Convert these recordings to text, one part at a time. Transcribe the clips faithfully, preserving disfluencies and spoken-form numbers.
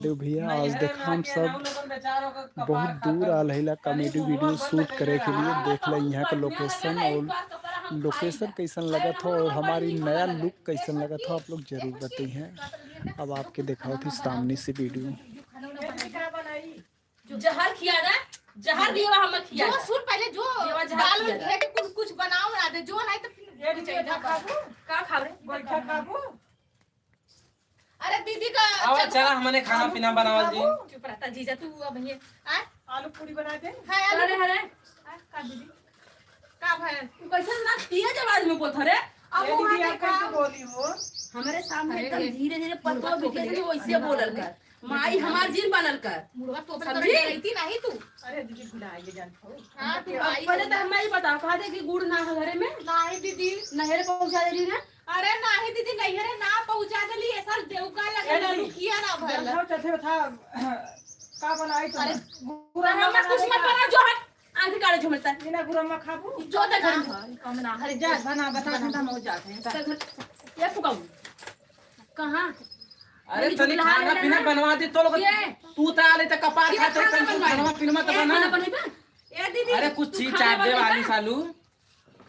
देव भैया, आज देखा हम सब बहुत दूर आल हइला comedy video shoot करे के लिए। देख ला यहाँ का location और location कैसन लगत हो और हमारी नया look कैसन लगत हो, आप लोग जरूर बताइए। अब आपके देखावत ही सामने से video। जहर खिया ना, जहर दिया हम खिया। जो सुन पहले जो देवा जहर दाल खिया। धो के कुछ, कुछ बनाओ ना दे, जो नहीं तो फिर ये दीदी, गोइठा खाबू? का खाबे? गोइठा खाबू? अरे दीदी का आवा, चल, चला, हमने खाना पीना बनावल जी। चुप रहता जीजा, तू अब ये, आ? आलू पूरी बना दे। हाँ, आलू। अरे, अरे। आ, का दीदी? का भाई? तू कैसे ना तेज आवाज में बोलत रे? अब ये वो दीदी, आके आप कैसे खा। बोली हो? हमारे सामने अरे, एकदम धीरे धीरे पतवा मुड़वा बिटिया से वैसे बोलल कर। माई हमार जिन बनल कर। मुड़वा तो समझी? करती नहीं तू। अरे दीदी, भुला ये जान खाओ। हाँ, तू अब आई पहले हो। तो हमें ही बताओ, कहा थे कि गुड़ ना है घरे में? नहीं दीदी। नहर पहुँचा दे रही ना? अरे नाही दीदी, नैहरे ना पहुँचा देली, ये साल देवका लगे ए दीदी, ललुकिया ना भरल। चल, चल, चल, था, का बनाई तू? अरे, गुरम्मा गुरम्मा कुछ मत बना। बना, जो हट, आंधी काढ़े झुमलता। बिना गुरम्मा खाबू? जो दे घर में। हाँ, कम ना, अरे, जा, बना, बता, बना। हम हो जाते हैं। चल, घर, ये फुकाऊ। कहाँ? अरे, ये तनी जो खाना है पीना ना, बनवा दे, तो लोग ये। तू ता आले त कपार ये खाते, खाना तनी बनवाई। खाना पीना मत ये बना। खाना बनवाई बा? ए दीदी, अरे, कुछ तू चीज खाना चाट दे बनवाई वाली बा? सालू।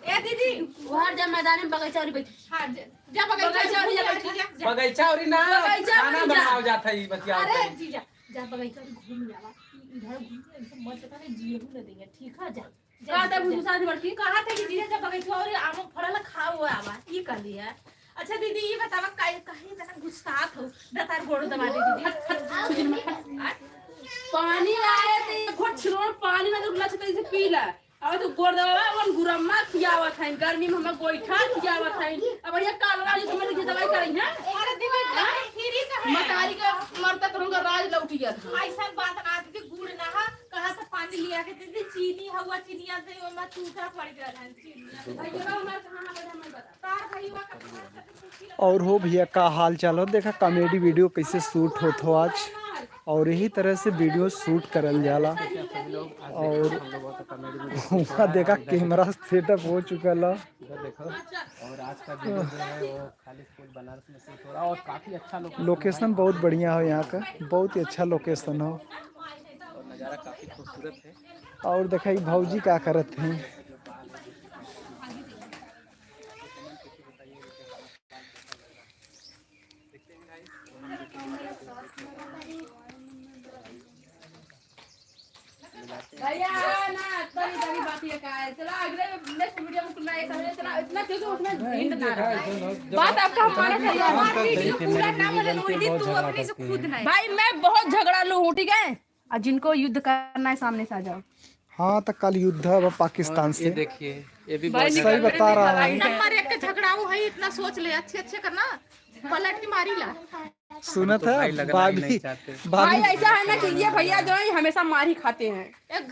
ए दीदी, बाहर जा, मैदान में बगीचा और बैठ। हाँ, जा, जा बगीचा बगीचा और और जा, जा, बैठ। जा, जा। बगीचा और ना, बगीचा खाना और जा। बनाओ जाता है, बतियाओ अरे जाता है। जीजा, जा बगीचा और घूम आवा। इधर घूम, ऐसे मत पता नहीं, जीहू न देंगे, ठीक है? जा, जा, का जा, तब जा। घुसा दे बड़की? कहा था कि जीजा, जा बगीचा और आम फड़ल खाओ आवा, ई कहली है। अच्छा दीदी, ये बतावा, काहे, काहे इतना गुस्सात हो? दतार गोड़ दबा दे दीदी। आ? पानी लाए थे, एक घोट छिलोर पानी ना, तो लच कैसे पी ला। अब तो गोड़ दबावा, अपन गुरम्मा खियावत है, गर्मी में हमें गोइठा खियावत है। अब ये कालरा जी तुम्हें लिखे दवाई कराई है। अरे दीदी, हाँ? फ्री का है। मतारी का मरता करूँगा, राज लौट गया था। ऐसा बात ना दीदी, गुड़ ना हा, कहाँ से पानी लिया के दीदी, चीनी हुआ, चीनिया से ओमा चूटा पड़ गया है, चीनिया। भैया हमारे कहाँ, हमारे, हमें बता। तार भैया का और हो भैया, का हाल चाल हो? देखा comedy video कैसे shoot होत हो आज, और यही तरह से video shoot करल जाला। और हुआ देखा camera setup हो चुकल है। इधर देखो, और आज का video जो है वो खाली full बनारस में shoot हो रहा है और काफी अच्छा location है। Location बहुत बढ़िया हो यहाँ का, बहुत ही अच्छा location हो। और नज़ारा काफी खूबसूरत है। और देखा ई भौजी का करत हैं। भैया, ना, तनी, तनी बात ये का है? चला, अगले next video में कुल ना, ऐसा हो जाए, चला, इतना क्योंकि उसमें भिंड ना रहा। बात आपका हम मानत है, हमार video पूरा ना बने, तो वही तू अपने से खुद नहीं। भाई, मैं बहुत झगड़ालू हूँ, ठीक है? और जिनको युद्ध करना है, सामने से आ जाओ। हाँ, तो कल युद्ध है अब पाकिस्तान और ये से। देखिए, ये भी भाई, बहुत निकल सही झगड़ा बता रहा है। नंबर एक के झगड़ाऊ है, इतना सोच ले, अच्छे अच्छे करना, पलट के मारी ला। सुनत तो है, भाई लगना ही भाभी, नहीं चाहते। भाभी भाई ऐसा है ना कि ये भैया जो है, हमेशा मार ही खाते हैं। एक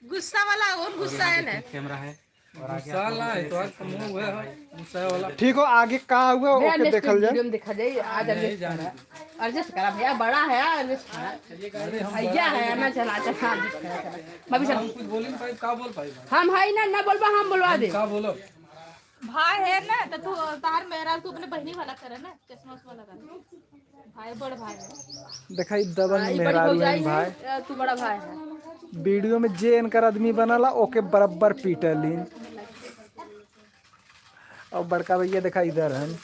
गुस्सा वाला और गुस्सा है ना। कैमरा है। गुस्सा वाला है, तो आज समूह हुआ है, गुस्सा वाला। ठीक हो, आगे का हुआ, भैया, ओके, next देखल जाए। Video में देखा जाए, आज नहीं adjust जाने करा। दो। Adjust करा भैया, बड़ा है, adjust करा। अरे हम भैया बड़ा है, है। ना चला, चला, adjust करा, चला। भाभी हम चला। कुछ बोल नहीं पाए, का बोल पाए भाई? हम है ना, ना बोलबा, हम बोलवा हम दे। का बोलो? भाई है ना, तो तू, तार मेहरारू तू अपने बहिनी वाला करे ना, चश्मा उश्मा लगा ले। भाई, बड़ भाई है। देखा, ई दबंग हाँ, ई बड़ी मेहरारू भौजाई हैं है, भाई। अ, तू बड़ा भाई है। Video में जे इनकर आदमी बनाला, ओके बरब्बर पीटेलिन। और बड़का भैया देखा इधर हैं।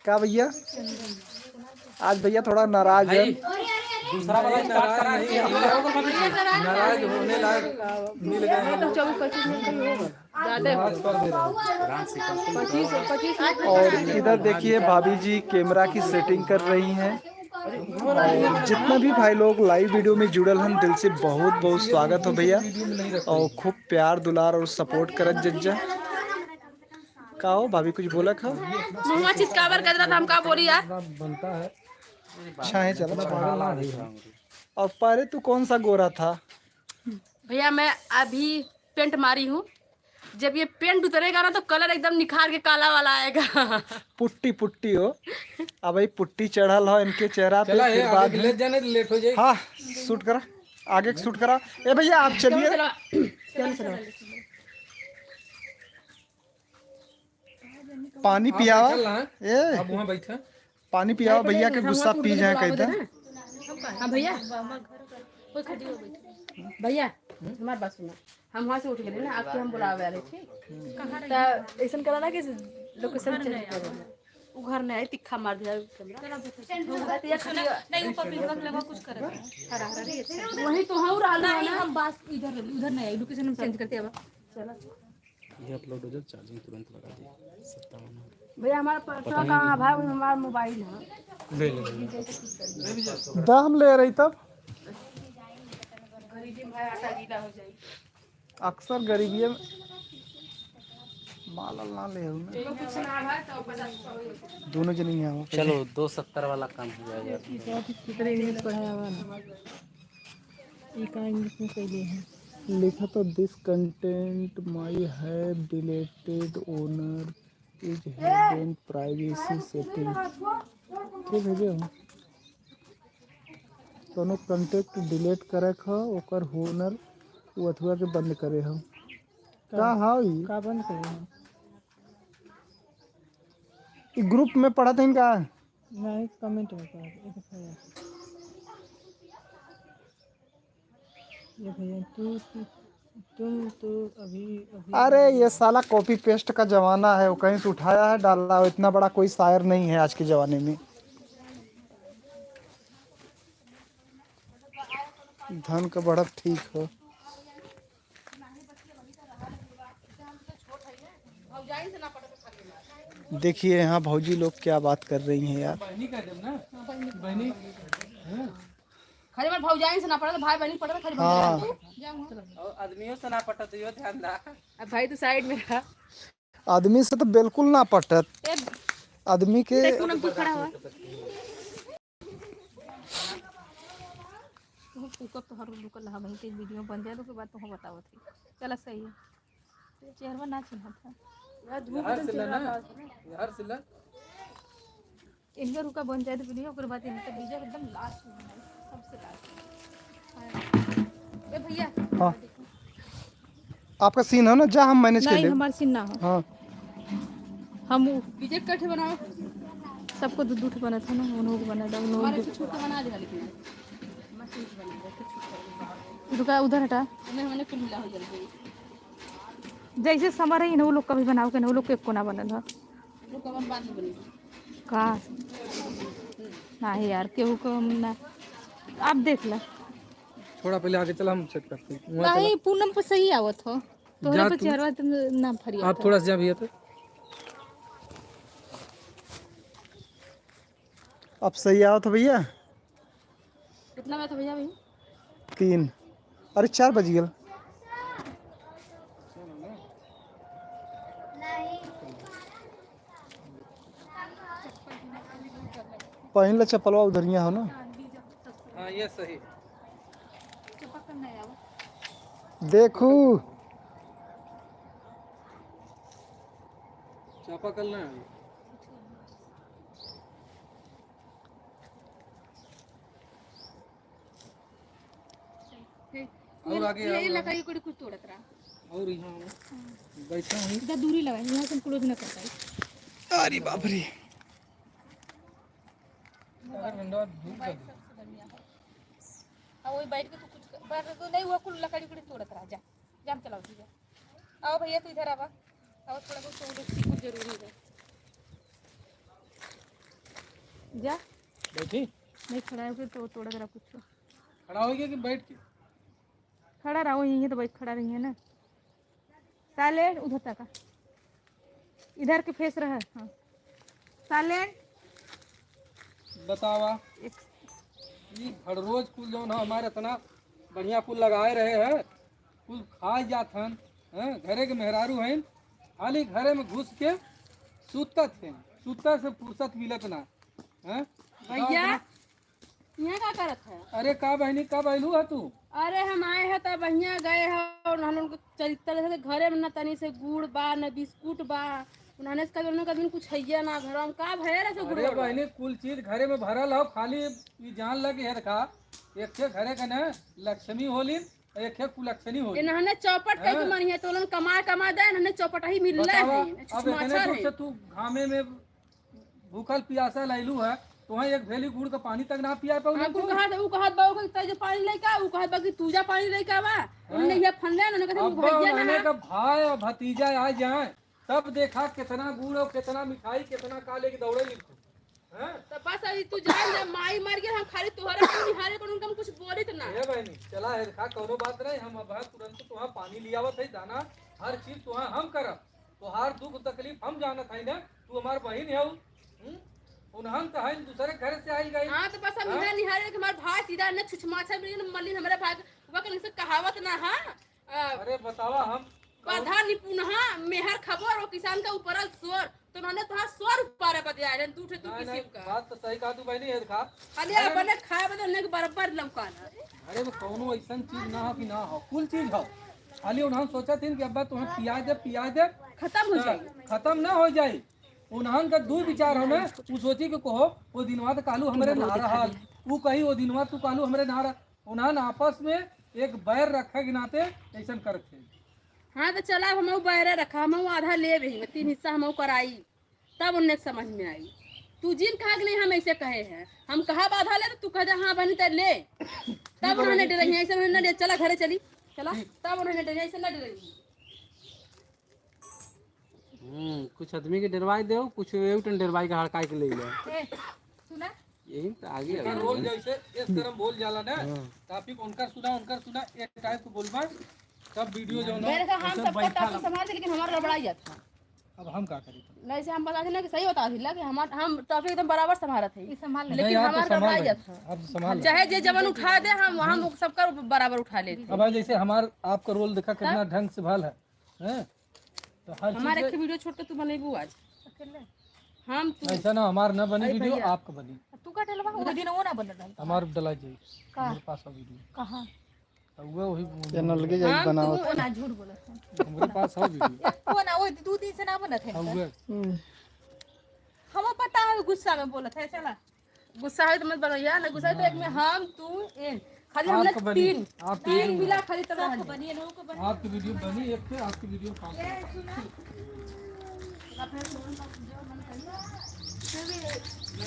का भैया? आज भैया थोड़ा नाराज भाई, है। दूसरा वाला start करा के हम लोगों को भी नाराज होने लायक मिल गए हैं। चौबीस पच्चीस मिनट ही होगा। ज्यादा है। माफ कर दे रहे हैं। पच्चीस, पच्चीस। और इधर देखिए, भाभी जी camera की setting कर रही हैं। और जितना भी भाई लोग live video में जुड़ल हन, दिल से बहुत बहुत स्वागत हो भैया, और खूब प्यार दुलार और support करत जज्जा। का हो भाभी, कुछ बोला खा? मुँहवा चितकावर कर देला, तो हम का बोली यार? बनता है। अच्छा है, चलो, चलो। और पहले तू कौन सा गोरा था? भैया, मैं अभी paint मारी हूँ, जब ये paint उतरेगा ना, तो colour एकदम निखार के काला वाला आएगा। पुट्टी, पुट्टी हो। अब भाई पुट्टी चढ़ल हो इनके चेहरा पे, चला, फिर ये बाद आगे में। ले जाने, late हो जाए। हाँ, shoot करा, आगे shoot करा। ए भैया, आप चलिए। चलो, चलो, चलो। पानी आप पियावा। बैठल ना। ए। आप वहाँ बैठा। पानी पियावा, भैया के गुस्सा पी जाए कहते। हाँ भैया, भैया, हमार बात सुना, हम वहाँ से उठ गए ना, आपके हम बुलावे वाले, ठीक? त ऐसन करा ना कि location change कर देना। उ घर नहीं आई, तिक्खा मार दिया कैमरा। नहीं, ऊपर भी रख लेबा, कुछ करे। वही तो हम रहल नहीं, ना। हम बात इधर, उधर नहीं आई, location हम change करते हैं अब। चलो। ये upload हो जाए, charging तुरंत लगा दी। सत्तावन। भैया, हमारा पर्सवा कहाँ है भाई? हमारा मोबाइल है। ले ले, ले ले। दा हम ले रही तब। गरीबी में भाई आटा गीला हो जाई। अक्सर गरीबिये में माल ना ले हूँ ना। कुछ ना भाई, तो पचास सौ। दोनों जने यहाँ हो। चलो, दो सत्तर वाला काम हुआ यार। कितने इंग्लिश पढ़ाया हुआ ना। ई का इंग्लिश में कैले हैं? लिखा तो, "This content may have deleted owner is having privacy setting।" के भेजे हो? कोनो content delete करे क ह, ओकर owner उ अथुआ के बंद करे हो। का का? हौ ई? का बंद करे हो? ई group में पढ़त हइन का? नहीं, comment में पढ़त, ये देखो यार। ये भैया, तू, तू, तुम तो अभी, अभी अरे, ये साला copy paste का जमाना है, वो कहीं से उठाया है, डाला हो। इतना बड़ा कोई शायर नहीं है आज के जमाने में। धन का बढ़त ठीक हो। देखिए यहाँ भौजी लोग क्या बात कर रही हैं यार। बहनी कह देम ना। बहनी। हाँ। खाली हमारे भौजाइन से ना पटत, भाई बहनी पटत, खाली हाँ। भौजाइन तू। जा वहाँ। और आदमियों से ना पटत, यो ध्यान दा। अब भाई तू side में रहा। आदमी से तो बिल्कुल ना पटत। ए, आदमी के ए, पूनम तू खड़ा हुआ। तू ऊपर तो हर रुकल रहा, वहीं के video बन जाए तो के बाद तो हम बतावत ही। चला सही है। चेहरवा ना चिन्हत है। यार धूप जहर एकदम से चेहरा लेना, पर। जहर से ले। इनका रुका बन जाए तो video, ओकर बाद इनका video एकदम last में है, सबसे last। हाँ। ए भैया, हाँ। आपका scene हो ना, जा हम manage कर नहीं, लेब। हमार scene ना हो। हाँ। हम उ विजय कट बनाओ। सबको दू, दू ठो बनत है ना, उन्हों को बना दो, उन्हों हमारे को। कुछ छोटा बना दे, लेकिन मशीन से बना दे, कुछ छोटा। रुका, उधर हटा। उन्हें हमने कुल मिला हो जल्दी। जैसे समर है, इन्हों लोग का भी बनाओ के, इन्हों लोग के एको ना बनल है। लोग का बाद में बनी। का? नहीं यार, केहू को हम ना। आप देख ला। थोड़ा पहले आगे चला, हम set करते हैं। वहाँ नहीं, चला। पूनम पे सही आवत हो। तोहरे जा पे तू। चेहरा तो ना फरिया आप था। थोड़ा सा जा भैया तो। अब सही आवत हो भैया? कितना बजे तो भैया भाई? तीन। अरे, चार बज गया। पहिन ले चप्पलवा, उधरिया हो ना। हाँ, ये सही। देखू। चापाकल ना है। और आगे ये आओ। लकड़ी उकड़ी कुछ तोड़त रहा। और यहाँ आओ। हाँ। बैठा हूँ। इधर दूरी लगा, यहाँ से हम close ना कर पाए। अरे बाप रे। अगर डंडा धूप कर दे। सबसे बढ़िया है। हाँ, वही बैठ के तू कुछ कर, पर तू नहीं हुआ, कुल लकड़ी उकड़ी तोड़त रहा, जा। जाम चलाओ जी, जा। आओ भैया, तू इधर आवा। आओ, थोड़ा बहुत तो लोग सीखो, जरूरी है। जा। बैठी? नहीं, खड़ा होके तो तोड़ा जरा कुछ। खड़ा हो गया कि बैठ के? खड़ा रहो, यहीं तो बैठ, खड़ा रही है ना। साले उधर तक आ। इधर के face रहा, हाँ। साले। बतावा। एक ई भर रोज कुल जौन है हमारे इतना बढ़िया कुल लगाए रहे हैं, कुल खाए जात हन, हैं, घरे के मेहरारू हैं, खाली घरे में घुस के सुतत हैं, सुतत से फुर्सत मिलत ना, हैं? भैया, बताओ। यहाँ का करत है? अरे का बहनी, कब अइलू है तू? अरे हम आए हैं तब बढ़िया गए हैं और हम लोग चरित्र देखे तो घरे में न तनी से गुड़ बा, न बिस्कुट बा, उन्होंने से कभी उन्होंने कभी कुछ है ना घर में, का भरे रहे से गुड़ अरे बा? बहनी, कुल चीज घरे में भरल हो, खाली ई जान लगे है का, एक ठे घरे के ना लक्ष्मी होली, एक ठे कुलक्षणी होली। इन्होंने चौपट कह के हाँ। मनी है, तो उन्होंने कमा कमा दे, इन्होंने चौपट ही मिल रहा बतावा, है, अब इतने माछा दूर है। से तू घामे में भूखल पियासा लैलू है, तुहा एक भेली गुड़ का पानी तक ना पिया पाऊ हाँ, ना कुल तू। कहा था, ऊ कहत बा, ओकर तेज पानी लेके आ, ऊ कहत बा कि तू जा पानी लेके आवा। हाँ। उन्हें ये फंदे, उन्हें कहते, अब भैया ना उन्हें है। का भाई और भतीजा आ जाए, तब देखा कितना गुड़ और कितना मिठाई, कितना का लेके दौड़े लिखो। हाँ? तो बस अभी तू जान जा, माई मर गया, हम खाली तोहरा को निहारे को, उनका हम कुछ बोलित ना। ए बहनी, चला है, खा, कौनो बात नहीं, हम अब तुरंत तुहा पानी लियावत है, दाना, हर चीज तुहा हम करब। तोहार दुख तकलीफ हम जानत हई ना, तू हमार बहिन हऊ। हम्म? उन्हन त हई दूसरे घर से आई गई। हाँ, तो बस हम हाँ? इधर निहारे कि हमार भाई सीधा न छुछमाछा मिली न मलिन हमारे भाई के। वह कहीं से कहावत ना, हाँ? अ, अरे बतावा हम बधा निपुनहा, मेहर खबर और किसान का ऊपरल स्वर। तो उन्होंने तोहार स्वर ऊपर बदे आए हैं, दूठे तू नहीं, किसी नहीं, का। बात तो सही कहा तू बहनी, है खा। खाली अरे अपने खाए बदे उन्हें के बराबर लौकाना। अरे वो कौनो ऐसन चीज ना हो कि ना हो, कुल चीज हो। खाली उन्होंने सोचा थी कि अब्बा तुम्हें पिया दे, पिया दे। खत्म हो हाँ, जाए। खत्म ना हो जाए। उन्हन का दू विचार हमें, उ सोची के कहो, "वो दिनवा तो कालू हमरे ना रहल।" उ कही, "वो दिनवा तू कालू हमरे ना रह।" उन्हन आपस में एक बैर रखे के नाते ऐसन करत थे। हाँ, तो चला, हम बैरे रखा, हम आधा ले वही में, तीन हिस्सा हम कराई, तब उन्हें समझ में आई। तू जिन कहा कि नहीं, हम ऐसे कहे हैं, हम कहा आधा ले, तो तू कह दे, "हाँ बहनी, तो ले।" तब उन्होंने डरे, ऐसे उन्होंने डरे, "चला घरे चली, चला।" तब उन्होंने डरे, ऐसे ना डरे। हम्म, कुछ आदमी के डरवाई दो, कुछ एगो टन डरवाई के हड़काई के ले ले। ए, सुना? यही तो आगे इनका है। रोल जैसे इस तरह बोल जाला ना, हाँ। तो आप ही उनकर सुना, उनकर सुना, एक टाइप को बोलबा, तब वीडियो जो ना, मेरे से हम ऐसे सबका बैठा टॉपिक ला। संभाल दे, लेकिन हमारा गड़बड़ाई जात है। अब हम का करी? नहीं से हम बता देना कि सही बता दिला कि हमार, हम टॉपिक एकदम बराबर संभालत है। ये संभाल ले। लेकिन नहीं, आप तो हमार संभाल गड़बड़ाई रहे। जात है। आप तो संभाल हम रहे। चाहे जे जवन उठा दे, हम, हम सबका बराबर उठा लेते हैं। अब जैसे हमार, आपका रोल देखा कितना हाँ? ढंग से भाल है, हैं? तो हर हमारे चीज एक वीडियो छोड़ के तू बनेबू आज। अकेले? हम तू। ऐसा ना, हमार ना बनी अरे वीडियो, भैया। आपका बनी। तू का डलवा? वो दिन वो ना बनल रही। हमार डला जाई। का? हमारे पास है वीडियो। कहाँ? तो वो वही चैनल के जाई हम बनावत। तू ना झूठ बोलत है। हमारे पास है वीडियो। वो ना, वो दो दिन से ना बनत है हाँ, इनका। वो। हम्म। हम पता है गुस्सा में बोलत है, चला। गुस्सा है तो मत बनइया, ना गुस्सा है तो एक में हम, तू, एन। खाली हमने आपका बनी, तीन, आपकी तीन वीडियो मिला बनी। खाली तब सबको बनी है, लोगों को बनी। आपकी वीडियो बनी, एक पे आपकी वीडियो पास।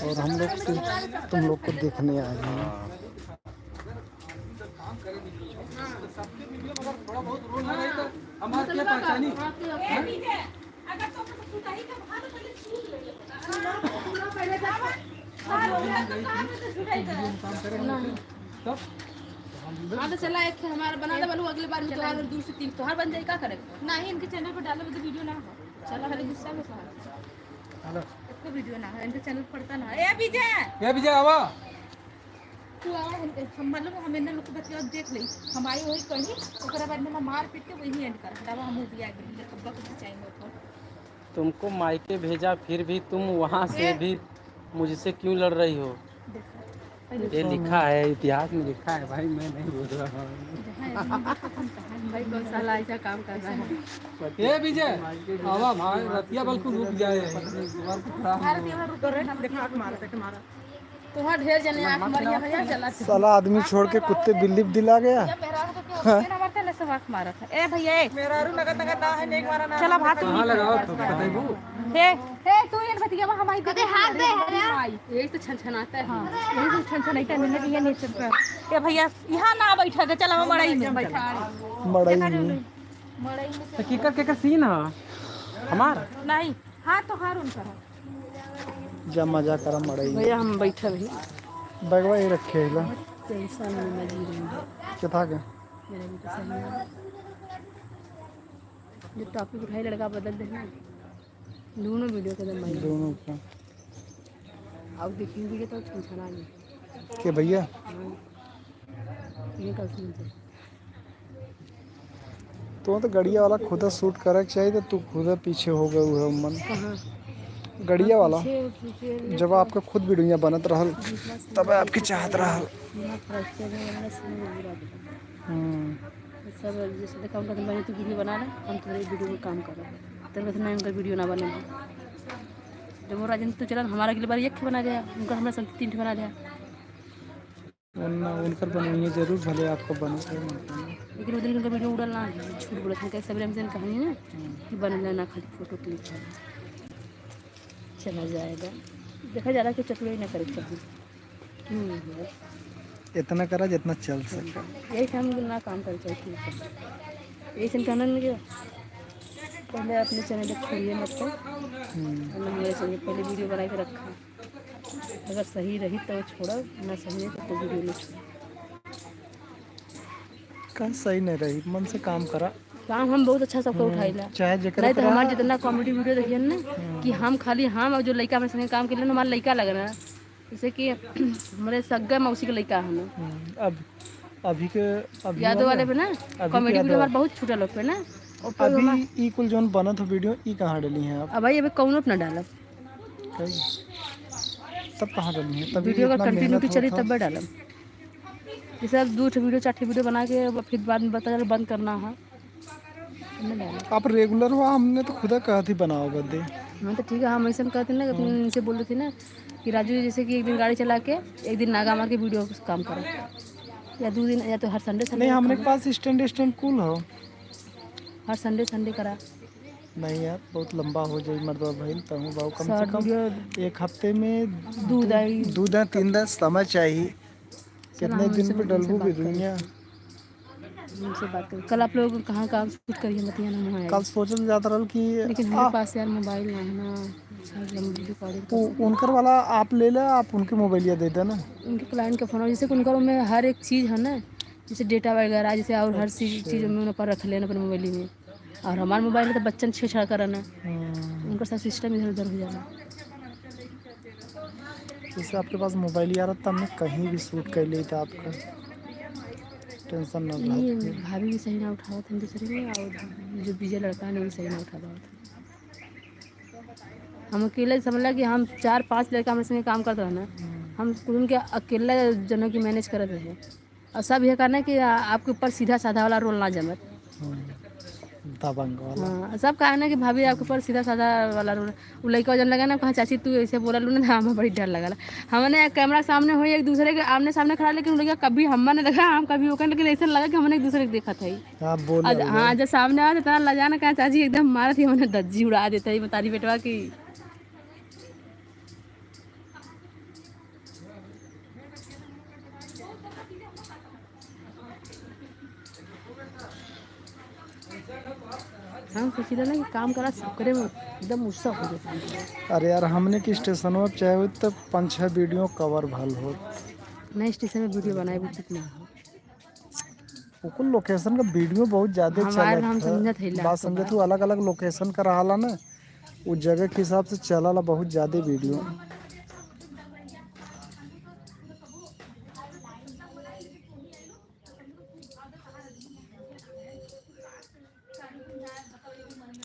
और हम लोग सिर्फ तुम लोग को देखने आए हैं। सबके वीडियो में अगर थोड़ा बहुत रोल आ रही तो हमारे क्या पहचानी? अगर तो सुनाई के भाग पहले सूत ले। सुना, सुना पहले जब हाँ, तो हम लोग हाँ, तो चला, एक हमारा बना दे, बोलू, अगले बार में तोहार दो से तीन तोहार बन जाई, का करे? नहीं, इनके चैनल पर डालो, तो वीडियो ना हो। चला, खाली गुस्सा में कहा। हेलो। इसको वीडियो ना है, इनके चैनल पड़ता ना है। ए, विजय! ए, विजय, आवा। तू आवा, हम, हम, मतलब, हम इन्हें लोग के बतिया देख ले। हम आई वही कही, ओकरा बाद में मार पीट के वही एंड कर। हटावा, हम भी आ गए, बक भी चाहिए तो। तुमको मायके भेजा, फिर भी तुम वहाँ से ए। भी मुझसे क्यों लड़ रही हो? देखो, ये लिखा है, इतिहास में लिखा है भाई, मैं नहीं बोल रहा हूँ। भाई, कौन साला ऐसा काम कर रहा है? ए विजय, आवा भाई, रतिया बल्कु रुक जाए। भारत ये रुक, दिमाग मारता है तुम्हारा। तोहार ढेर जने आँख मरिया भैया, चला। साला आदमी छोड़ के कुत्ते बिल्ली दिला गया। ये मेहरारू तो क्यों हाँ। उसके ना मारता, ले सब आँख मारत है। ए भैया, ए। मेहरारू नगद नगद ना है, नेक मारा ना। चला भात कहाँ लगाओ तो बताइबू? हे, हे, तू ये बतिया हमारी कदे हाथ दे है ना। यही तो छनछनाता है। हाँ, यही तो छनछनाता है, मैंने भी ये नहीं छनछना। ए भैया, यहाँ ना बैठा के, चला हम मड़ई में बैठा। मड़ई में। मड़ई में तो केकर, केकर सीन है? हमार? नहीं, हाँ, तोहार उनकर है। जा मजा करा मड़ई में। भैया, हम बैठल ही। बैगवा ही रखे है ला। टेंशन में ना जी रही है। किथा के? मेरा भी तो सही है। जो टॉपिक उठाई, लड़का बदल देना। दोनों वीडियो के दम भाई। दोनों का। अब देखिए वीडियो तो छनछना गया। के भैया? हाँ। ये कल सुनते। तो, तो गड़िया वाला खुद शूट करे के चाहिए, तो तू खुद पीछे हो गए हुए मन। कहाँ? गड़िया वाला? पीछे, पीछे जब आपका खुद वीडियो बनत रहल, तब आपकी चाहत रहल। हम्म। सब जैसे देखा, उनका तो मैंने तो वीडियो बना ले, हम तुम्हारे वीडियो में काम कर रहे हैं। तेरे वजह से मैं उनका वीडियो ना बने। जब वो राजेंद्र तो चला, हमारा अगली बार एक बना दिया, उनका हमारा संग तीन ठे बना दिया। उन-, उनकर बनइए जरूर, भले आपको बने के मन करे। लेकिन वो दिन उनका वीडियो उड़ल ना, झूठ बोलत हैं, कैसे सबरे हमसे कहानी ना हम्म। कि बनल ना, खाली फोटो क्लिक है, चला जाएगा। देखा जा रहा कि चतुराई ना करे के चाही। क्यों नहीं है? इतना करा जितना चल सके। यही से हम ना काम करे चाही, ठीक है। यही से कहना नहीं कि पहले अपने चैनल को छोड़िए मत तो। हम्म। और ना मेरे चैनल पहले वीडियो बना के रखा। अगर सही रही तो छोड़ो, ना सही है तो कोई वीडियो नहीं छोड़ो। का सही नहीं रही, मन से काम करा। काम हम बहुत अच्छा सबका हम्म, उठाइला। चाहे जेकरे नहीं तो करा। हमार जितना कॉमेडी वीडियो देखिए ना हम्म। कि हम खाली हम और जो लड़का हमारे संगे काम के लिए हमारा लड़का लगना, जैसे कि हमारे सग्गा मौसी के लड़का है ना। हम्म, अब अभी के अभी यादव वाला वाले पे ना अभी के कॉमेडी वीडियो यादव। हमारे बहुत छूटल लोग पे ना। और पर अभी हमार ई कुल जौन बनत हो वीडियो, ई कहाँ डली हैं आप? अब भाई अभी कौनो पे ना डालब। कहीं? तब कहाँ डली हैं? तभी वीडियो का इतना मेहनत कंटिन्यूटी होत चली हो। तब डालब। जैसे अब दो ठो वीडियो, चार ठो वीडियो बना के अब फिर बाद में पता चला बंद करना है। नहीं डालब। आप रेगुलर हुआ, हमने तो खुदा कहा थी बनाओ बदे। हाँ, तो ठीक है, हम ऐसे कहते ना, अपने हम्म। इनसे बोल देते ना कि राजू, जैसे कि एक दिन गाड़ी चला के, एक दिन नागा मार के वीडियो काम करो, या दो दिन, या तो हर संडे, संडे नहीं, हमने करो। के पास स्टैंड, स्टैंड कुल हो। हर संडे, संडे करा। नहीं यार, बहुत लंबा हो जाई मर्दवा भइल, तहूँ बाऊ, कम से शॉर्ट कम वीडियो एक हफ्ते में दू दू, दाई। दू दा, तीन दा समय चाहिए। कितने दिन पे डलबू भी दुनिया? उनसे बात करें। कल आप लोग कहाँ काम शूट करिए, मतिया ना हुआ है। कल सोचल जात रहल कि लेकिन हमारे आ- पास यार मोबाइल ना है ना, अच्छा, हम रिकॉर्डिंग कर उ-, सकते हैं। उनकर वाला आप ले ले, आप उनके मोबाइलिया दे देना। उनके क्लाइंट का फोन, जैसे कि उनकर में हर एक चीज़ है ना, जैसे डेटा वगैरह, जैसे और हर चीज़, अच्छा। चीज़ में उन पर रख लेना अपने मोबाइल में। और हमार मोबाइल में तो बच्चन छेड़छाड़ करना। हम्म। उनका सब सिस्टम इधर उधर हो जाना। जैसे आपके पास मोबाइल यार, तब में कहीं भी शूट कर लेता आपका, टेंशन ना ये लो। भाभी भी सही ना उठावत हैं दूसरे में, और जो बीजे लड़का है ना, वो सही ना उठा पावत हैं। हम अकेले समझ ला कि हम चार पांच लड़का हमारे संगे काम करत रहे ना, हम्म। हम कुल के अकेला जनों की मैनेज करत रहे। और सब ये कहना कि आ-, आपके ऊपर सीधा साधा वाला रोल ना जमत। हम्म, दबंग वाला। हाँ, सब कहना कि भाभी आपके ऊपर सीधा साधा वाला रोल। उ लइका जन लगा ना, कहा, "चाची, तू ऐसे बोला लू ना, तो हमें बड़ी डर लगा ला।" हमने कैमरा के सामने होई, एक दूसरे के आमने सामने खड़ा, लेकिन उ लइका कभी हमें नहीं देखा, हम कभी ओकर, लेकिन ऐसे लगा कि हमने एक दूसरे के देखत है। हाँ, बोल आज, रहे हाँ, हैं। जब सामने आवा, तो इतना लजा ना, कहा, "चाची, एकदम मारत ही, हमने दज्जी उड़ा देता है, ये बतारी बेटवा की।" हम सोचिला ना कि काम करा, सबकरे में एकदम उत्साह हो जाता है। अरे यार, हमने के स्टेशनवा पे चाहे हो तो पाँच छः वीडियो कवर भल हो। नए स्टेशन में वीडियो बनाए भी ठीक ना हो। ओकुल लोकेशन का वीडियो बहुत ज्यादा हमार चलत हम है। समझत है, बात लाख समझत बार। हूँ, अलग-अलग लोकेशन का रहाला ना, उ जगह के हिसाब से चलला बहुत ज्यादा वीडियो।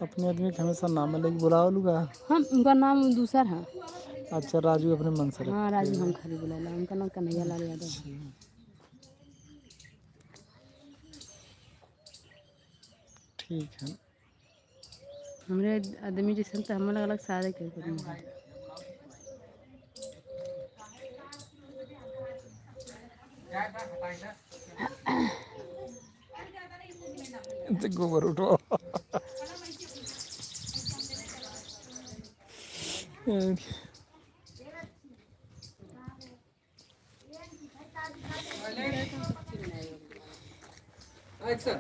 अपने आदमी के हमेशा नाम लेके बुलावलू का? हम, उनका नाम दूसर है। अच्छा, राजू अपने मन से हाँ, रखते राजू हैं। हम खाली बुलाला, उनका नाम कन्हैया लाल यादव है। अच्छा। ठीक है। हमरे आदमी जैसन तो हम अलग सारे के करी। इनसे गोबर उठो। Action।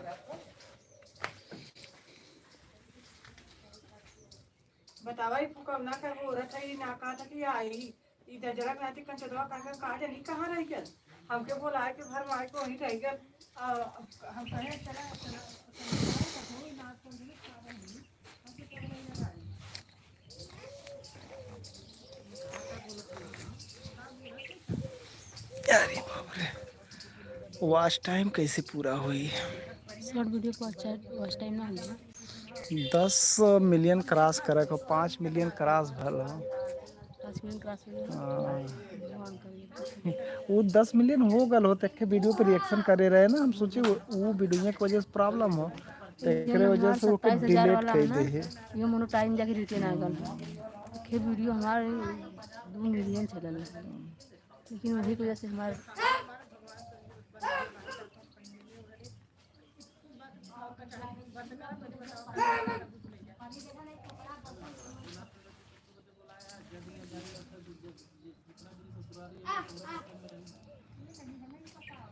बतावा, ई फुकौना का हो रहा था, ई ना कहा था कि आई, ई दजरा के नाती कंचदवा का, का जानी कहाँ रह गया। हमके बोला है कि भर माई को वहीं रह गया। आ, हम कहे, "चला, चला, चला, चला, चला।" अरे बाप रे, वॉच टाइम कैसे पूरा होई? शॉर्ट वीडियो को अच्छा वॉच टाइम ना होला। दस मिलियन क्रॉस करे को, पाँच मिलियन क्रॉस भल हो। पाँच मिलियन क्रॉस हो गया। हाँ। भगवान करे। वो दस मिलियन हो गल हो, तो एक वीडियो पे रिएक्शन करे रहे ना, हम सोचे वो, वो वीडियो की वजह से प्रॉब्लम हो। तो एकरे वजह से ओके डिलीट कर दे है। ये मोनो टाइम जाके रिटर्न आ गल है। एक वीडियो हमारे दो मिलियन चलल है, लेकिन वही की वजह से हमारे